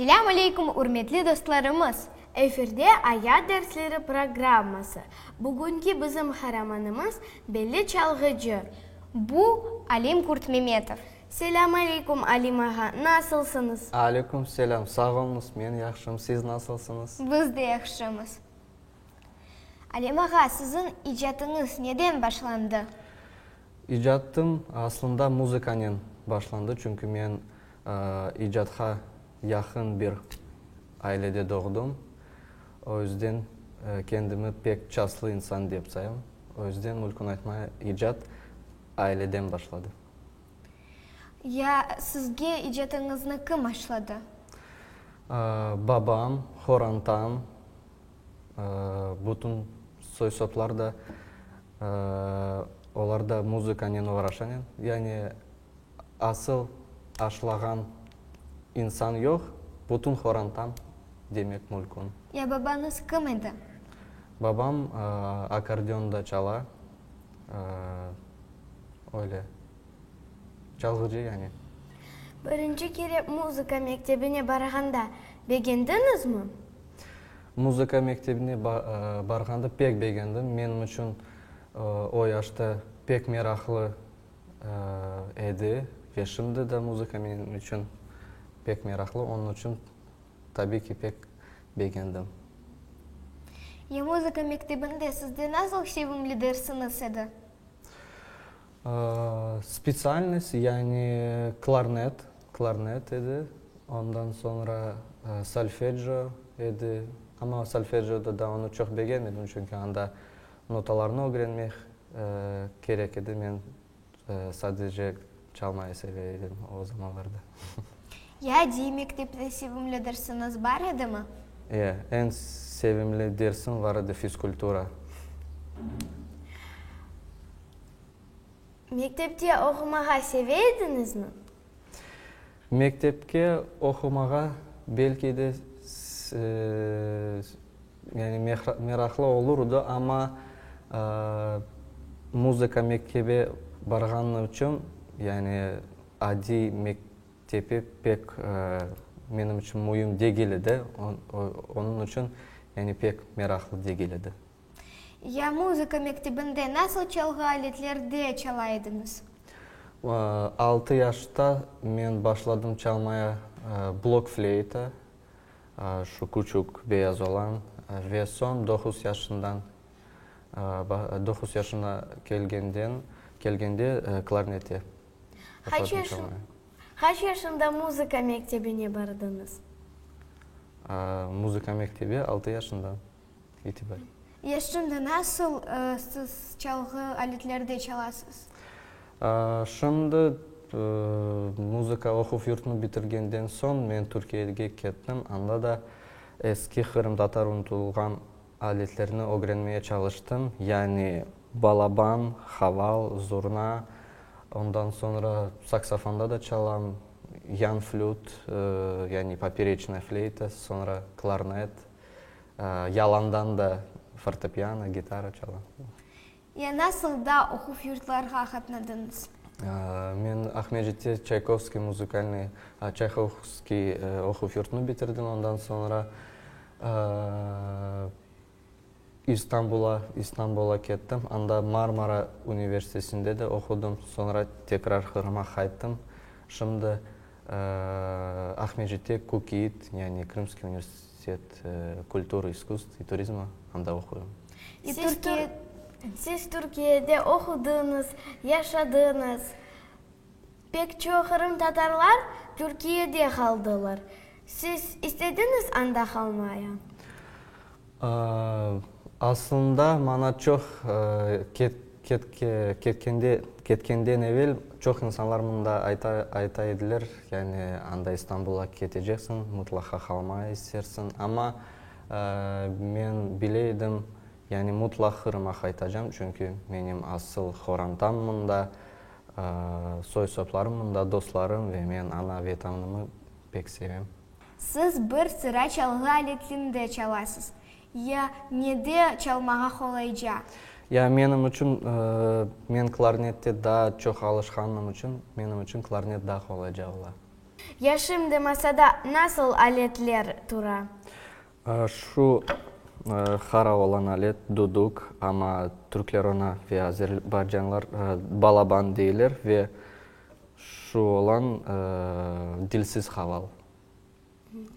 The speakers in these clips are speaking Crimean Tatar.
Selâm aleyküm, ürmetli dostlarımız! Efirde Ayat dersleri programması. Bugünki bizim qaramanımız, belli çalğıcı. Bu, Alim Kurtmemetov. Selâm aleyküm, Alim ağa, nasılsıñız? Aleyküm selâm, sağ oluñız, men yahşım, siz nasılsıñız? Biz de yahşımız. Alim ağa, siziñ icatıñız neden başlandı? İcatım aslında muzıkanen başlandı, çünki men icatqa yaqın bir ailede doğdım. O yüzden kendimi pek çaslı insan dep sayam. O yüzden, mülkün aytmaya, icat aileden başladı. Ya sizge icatıñıznı kim aşladı? Babam, horantam, bütün soy-soplar da, olar da muzıkanen oğraşanen. Yani asıl aşlağan insan yoq, bütün horantam demek mülkün. Ya babañız kim edi? Babam akkordeonda çala, öyle. Çalğıcı yani. Birinci kere muzıka mektebine barğanda begendiñizmi? Muzıka mektebine barğanda pek begendim. Menim içün o yaşta pek meraqlı edi ve şimdi de muzıka menim içün pek meraqlı. Onıñ içün, tabiy ki, pek begendim. Ya muzıka mektebinde sizde nasıl sevimli dersiñiz edi? Spetsialnost, yani klarnet, klarnet edi, ondan soñra solfeggio edi, amma solfeggioda da onı çoq begenmedim, çünki anda notalarnı ögrenmek kerek edi, men sadece çalmayı seve edim o zamanlarda. Ya adiy mektepte sevimli dersiñiz bar edimi? E, eñ sevimli dersim bar edi, fizkultura. Mektepte oqumağa seve ediñizmi? Mektepke oqumağa belki de yani meraqlı olurdı, amma muzıka mektebe barğanım içün, yani adiy mektepe pek menim içün müim degil edi, onıñ içün yani pek meraqlı degil edi. Ya muzıka mektebinde nasıl çalğı aletlerde çala ediñiz? Altı yaşta men başladım çalmaya blokfleyta, şu küçük beyaz olan, ve soñ doquz yaşından, doquz yaşına kelgenden, kelgende klarnete başladım çalmaya. Qaç yaşında muzıka mektebine bardıñız? Muzıka mektebi altı yaşında. İtibar. Ya şimdi nasıl siz çalğı aletlerde çalasız? Şimdi muzıka oquv yurtunı bitirgenden soñ men Türkiyege kettim. Anda da eski qırımtatar unutılğan aletlerni ögrenmeye çalıştım. Yani balaban, haval, zurna, ondan soñra saksofonda da çalam, yan flüt, yani popereçnaya fleyta, soñra klarnet. Yalandan da fortepiano, gitara çala. Ya nasıl da oquv yurtlarğa qatnadıñız? Men Aqmescitte Çaykovskiy muzıkalnıy, Çaykovskiy oquv yurtunı bitirdim, ondan soñra İstanbula, İstanbula kettim, anda Marmara universitetinde de oqudım, soñra tekrar Qırıma qayttım. Şimdi Aqmescitte KUKİİT, yani Krımskiy universitet kulturı, iskusstv i turizma, anda oquyım. Siz Türkiyede oqudıñız, yaşadıñız. Pek çoq qırımtatarlar Türkiyede qaldılar. Siz istediñiz anda qalmaya? Aslında maña çoq ketkende, ketkenden evel çoq insanlar mında ayta, ayta ediler, yani anda İstanbulğa keteceksiñ, mutlaqa qalmaya istersiñ. Amma men bile edim, yani mutlaq Qırıma qaytacam, çünki menim asıl qorantam mında, soy-soplarım mında, dostlarım ve men ana Vetanımı pek sevem. Siz bir sıra çalğı aletlinde çalasız. Ya nede çalmağa qolayca? Ya menim içün, men klarnette daa çoq alışqanım içün, menim içün klarnet daa qolayca ola. Ya şimdi masada nasıl aletler tura? Şu qara olan alet, duduk, amma türkler oña ve azerbaycanlar balaban deyler ve şu olan dilsiz qaval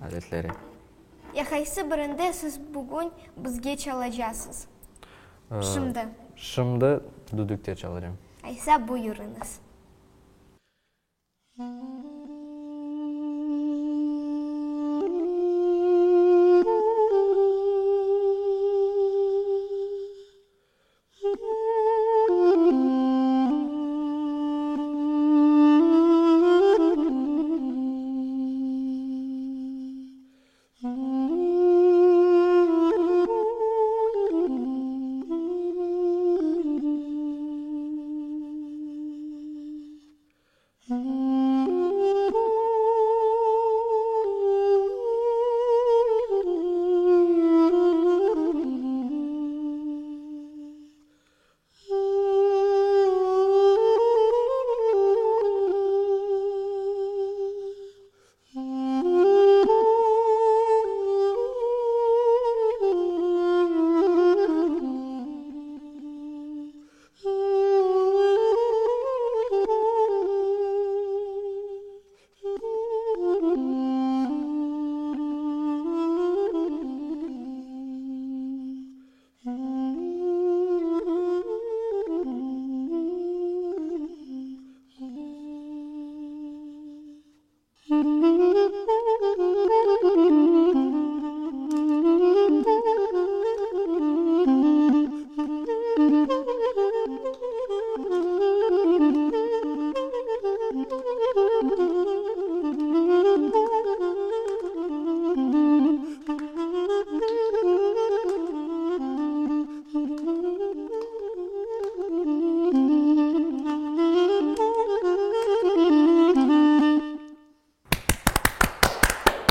aletleri. Ya qaysı birinde siz bugün bizge çalacasız? Şimdi. Şimdi dudukte çalacam. Aysa buyurıñız.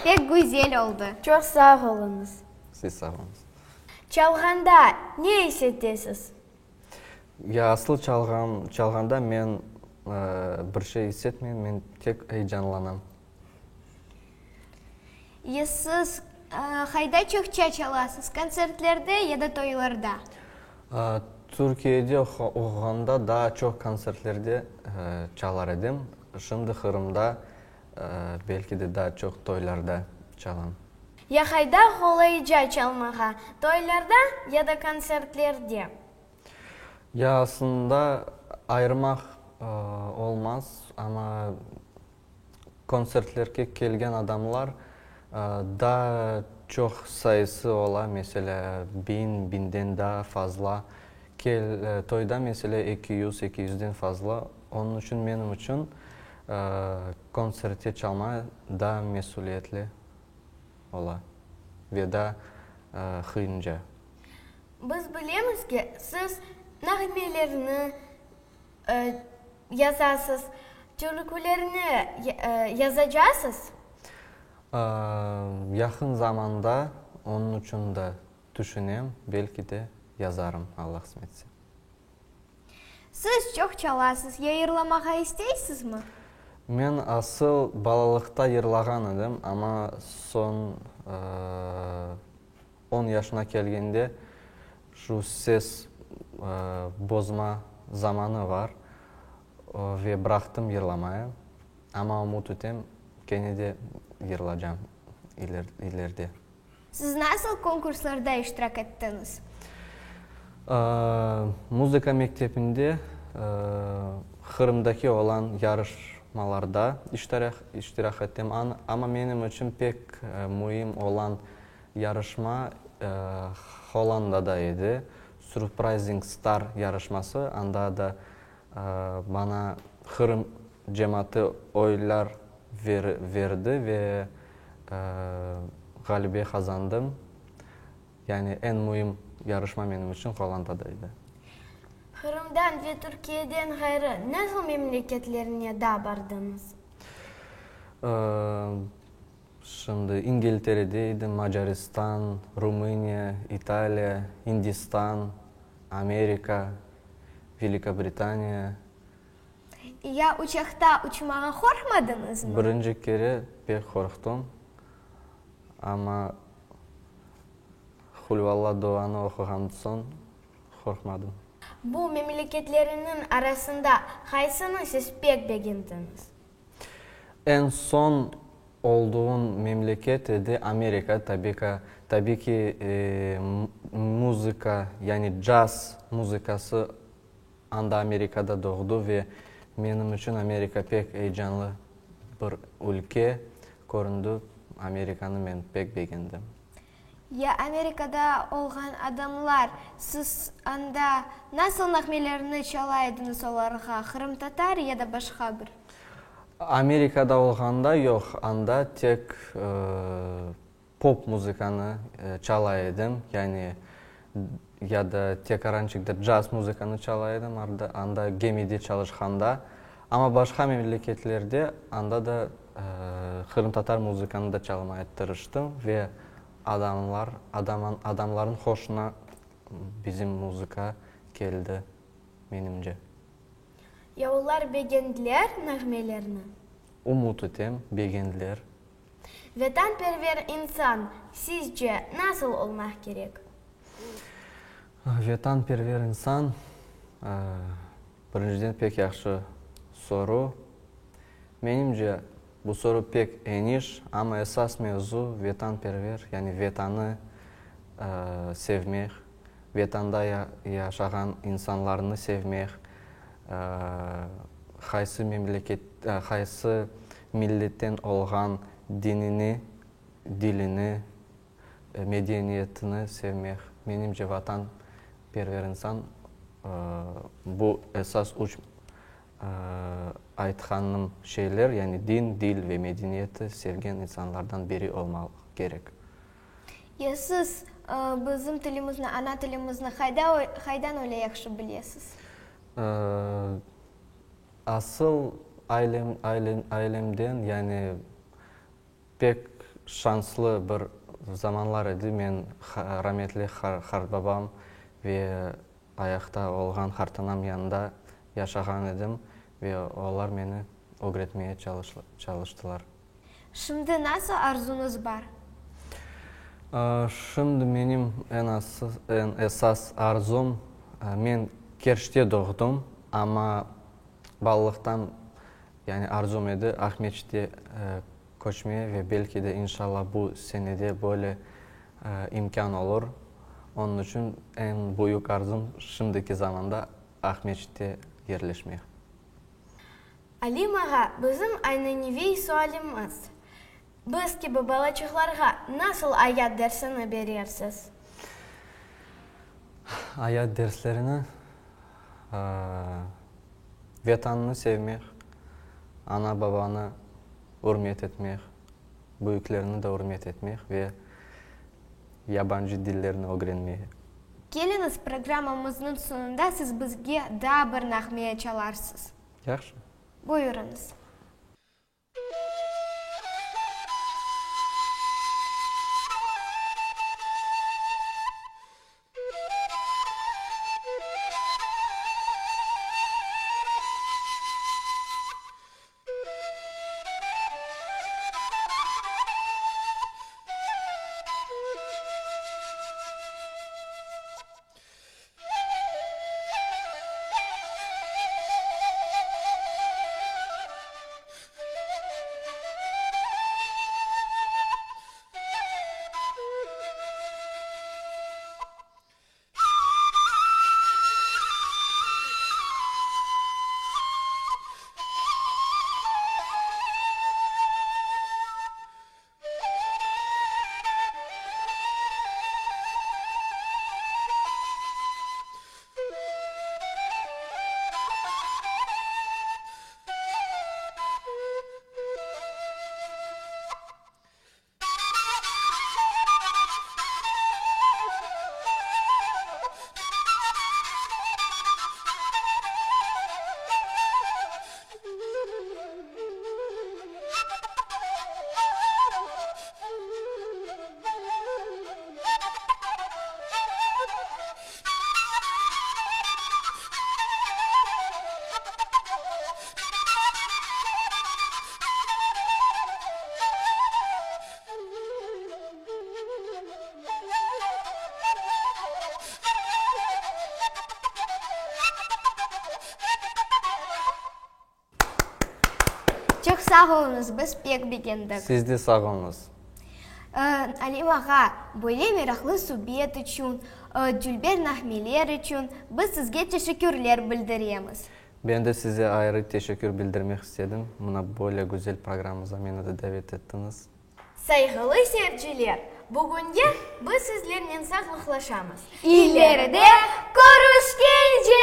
Pek güzel oldı. Çoq sağ oluñız. Siz sağ oluñız. Çalğanda ne is etesiz? Ya asıl çalğan, çalğanda men bir şey is etmeyim, men tek eyecanlanam. Ya siz qayda çoqça çalasız, kontsertlerde ya da toylarda? Türkiyede oquğanda daa çoq kontsertlerde çalar edim. Şimdi Qırımda belki de daa çoq toylarda çalam. Ya qayda qolayca çalmağa, toylarda ya da kontsertlerde? Ya aslında ayırmaq olmaz, amma Kontsertlerge kelgen adamlar daa çoq sayısı ola, meselâ, biñ, biñden daa fazla. Kel, toyda, meselâ, 200, 200-den fazla. Onıñ içün menim içün kontsertte çalma daa mesüliyetli ola ve daa qıyınca. Biz bilemiz ki, siz nağmelerni Yazasız. Türkülerni yazacasız? Yaqın zamanda onıñ içün de tüşünem, belki de yazarım, Alla qısmet etse. Siz çoq çalasız, ya yırlamağa isteysizmi? Men asıl balalıqta yırlağan edim, amma soñ On yaşına kelgende şu ses bozma zamanı var ve bıraqtım yırlamayı, amma ümüt etem, kene de yırlacam ileride. Siz nasıl konkurslarda iştirak ettiñiz? Muzıka mektebinde Qırımdaki olan yarışmalarda iştirak ettim, amma menim içün pek müim olan Yarışma Hollandada edi, Surprising Star yarışması, anda da maña Qırım cemaatı oylar berdi ve ğalebe qazandım. Yani eñ müim yarışma menim içün Hollandada edi. Qırımdan ve Türkiyeden ğayrı nasıl memleketlerine daa bardıñız? Şimdi İngilterede edim, Macaristan, Rumıniya, İtaliya, İndistan, Amerika, Velikobritaniya. Ya uçaqta uçmağa qorqmadıñızmı? Birinci kere pek qorqtım, amma Hulvalla duanı oquğan soñ qorqmadım. Bu memleketleriniñ arasında qaysını siz pek begendiñiz? Eñ soñ olduğım memleket edi Amerika, tabi ki, muzıka, yani caz muzıkası anda Amerikada doğdı ve menim içün Amerika pek eyecanlı bir ülke köründi, Amerikanı men pek begendim. Ya Amerikada olğan adamlar, siz anda nasıl nağmelerni çala ediñiz olarğa, qırımtatar ya da başqa bir? Amerikada olğanda yoq, anda tek pop muzıkanı çala edim, yani ya da tekarançikte caz muzıkanı çala edim, anda gemide çalışqanda. Amma başqa memleketlerde anda da qırımtatar muzıkanı da çalmaya tırıştım ve adamlar, adamlarnıñ hoşuna bizim muzıka keldi, menimce. Ya olar begendiler nağmelerni? Ümüt etem, begendiler. Vetanperver insan, sizce, nasıl olmaq kerek? Vetanperver insan, birinciden, pek yahşı soru. Menimce, bu soru pek eniş, amma esas mevzu vetanperver, yani Vetanı sevmek, Vetanda yaşağan insanlarnı sevmek, qaysı memleket, qaysı milletten olğan dinini, dilini, medeniyetini sevmek. Menimce, vatanperver insan bu esas üç aytqanım şeyler, yani din, dil ve medeniyeti sevgen insanlardan biri olmaq kerek. Ya siz bizim tilimizni, ana tilimizni qayda, qaydan öyle yahşı bilesiz? Asıl ailem, ailemden, yani pek şanslı bir zamanlar edi, men rametli qartbabam ve ayaqta olğan qartanam yanında yaşağan edim ve olar meni ögretmeye çalıştılar. Şimdi nasıl arzuñız bar? Şimdi menim eñ esas arzum, men Kerçte doğdım, amma balalıqtan yani arzum edi Aqmescitte köçmeye ve belki de inşallah bu senede böyle imkân olur. Onıñ içün eñ büyük arzum şimdiki zamanda Aqmescitte yerleşmek. Alim ağa, bizim ananeviy sualimiz, biz kibi balaçıqlarğa nasıl ayat dersini berersiz? Ayat derslerini, Vetanını sevmek, ana-babanı ürmet etmek, büyüklerni de ürmet etmek ve yabancı dillerni ögrenmege. Keliñiz, programmamıznıñ soñunda siz bizge daa bir nağme çalarsız. Yahşı. Buyurıñız. Sağ oluñız, biz pek begendik. Siz de sağ oluñız. Alim ağa, böyle meraqlı subet içün, dülber nağmeler içün biz sizge teşekkürler bildiremiz. Ben de size ayrı teşekkür bildirmek istedim, mına böyle güzel programmıza meni de davet ettiñiz. Sayğılı seyirciler, bugünge biz sizlernen sağlıqlaşamız. İleride körüşkence!